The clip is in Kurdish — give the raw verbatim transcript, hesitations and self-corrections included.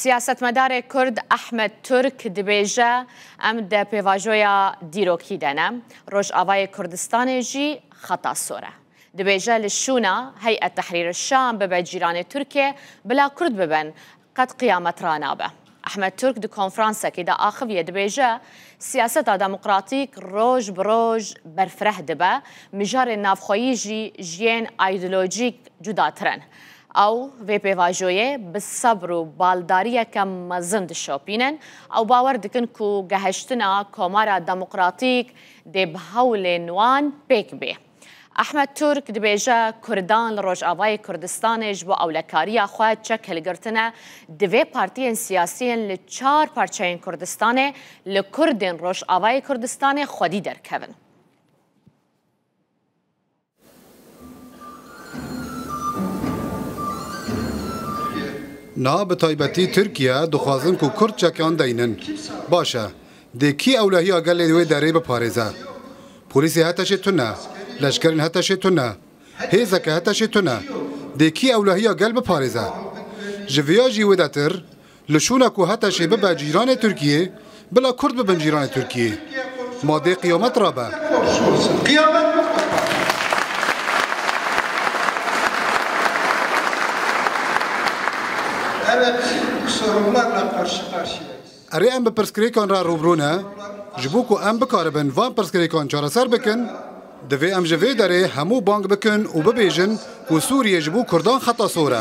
Siyasetmedarê Kurd Ehmed Turk dibêje, em di pêvajoya dîrokî de ne. Rojavayê Kurdistanê jî xeta sor e. Dibêje li şûna Heyet Tehrîr Şam bibe cîranê Tirkiye, bila Kurd bibin, qet qiyamet ranabe. Ehmed Turk di konferansekê de axiviye dibêje, siyaseta demokratîk roj bi roj berfireh dibe, mijarên navxweyî jî ji yên îdeolojîk cudatir in. Ew vê pêvajoyê bi sebr û baldariyeke mezin dişopînin. Ew bawer dikin ku gehiştina komara demokratîk dê bi hewlên wan pêk bê. Ehmed Turk dibêje, Kurdan li Rojavayê Kurdistanê ji bo ewlekariya xwe çek hilgirtine, divê partiyên siyasî yên li çar parçeyên Kurdistanê li Kurdên Rojavayê Kurdistanê xwedî derkevin. Na bi taybetî Tirkiye dixwazin ku Kurd çekan deynin. Baş e. Dê kî ewlehiya gelê wê derê biparêze? Polîsê HTŞê tune. Leşkerên HTŞê tune. Hêzeke HTŞê tune. Dê kî ewlehiya gel biparêze? Ji viya jî wêdetir, li şûna ku HTŞê bibe cîranê Tirkiyê, bila Kurd bibin cîranê Tirkiyê. Ma dê qiyamet rabe. Kıyamet mutlaka. Evet, bu sorunlarla karşı karşıyayız. Erê em bi pirsgirêkan re rûbirû ne. Ji bo ku em bikaribin van pirsgirêkan çareser bikin, divê em ji vê derê hemû bang bikin û bibêjin ku Sûriye ji bo Kurdan xeta sor e.